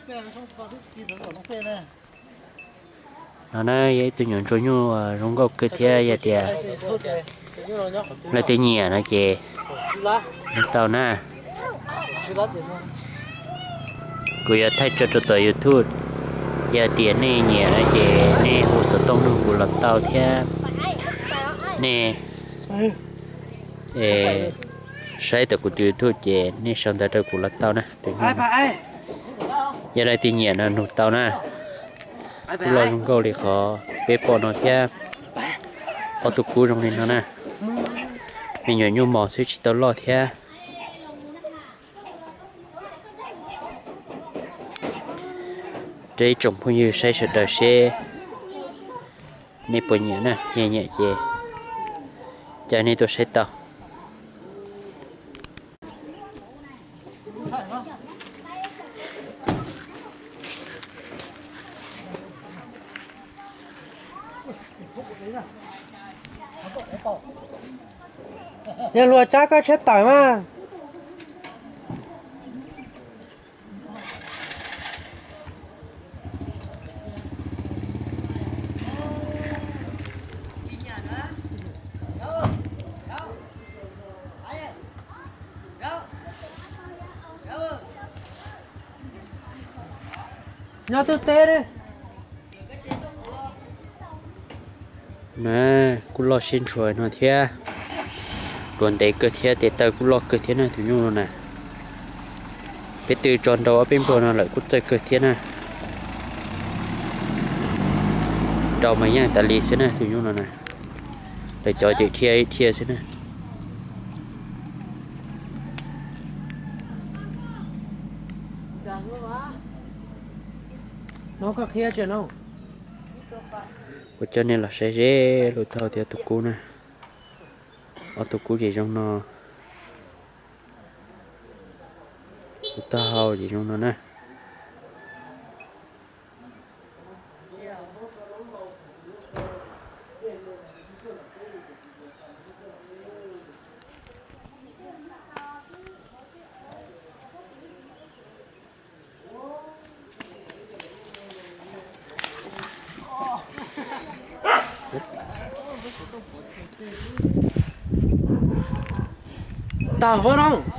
No na yog ib tug nyuam ntsuag nyuj zoo nkauj kawg thiab, yog tias leej twg nyiam no ces nug tau na. Kuv yuav thaij tso rau tom YouTube, yog tias nej nyiam no ces nej hu xov tooj nug kuv los tau thiab. Nej saib tau kuv tus YouTube ces nej sau ntawv rau kuv los tau na. Yog leej twg nyiam no nug tau na. Kub loj zoo nkauj li qhov peb pom no thiab. Ob tug kub zoo li no na. Me nyuam nyuj mos xwb tsis tau loj thiab. Rau ib tsoom phooj ywg saib sawv daws seb nej puas nyiam na, yog nyiam ces caw nej tuaj saib tau. Yog luag tsab koj tshaib tawm mas. Nyob twg teb li. Na, kuj loj sib ntshua no thiab. Duav ntev kawg thiab, tes taw kuj loj kawg thiab na tus nyuj no na. Peb tw tso nrau ob peb npuag no lawm kuj txawj kawg thiab na. Nrau mas yeej tas li xwb na tus nyuj no na. Lawv cov ces dhia dhia xwb na. Kuv coj nej los saib ze lub taub hau thiab tus kub na. Ob tug kub ces zoo no. Lub taub hau ces zoo no na. Tawg hov no.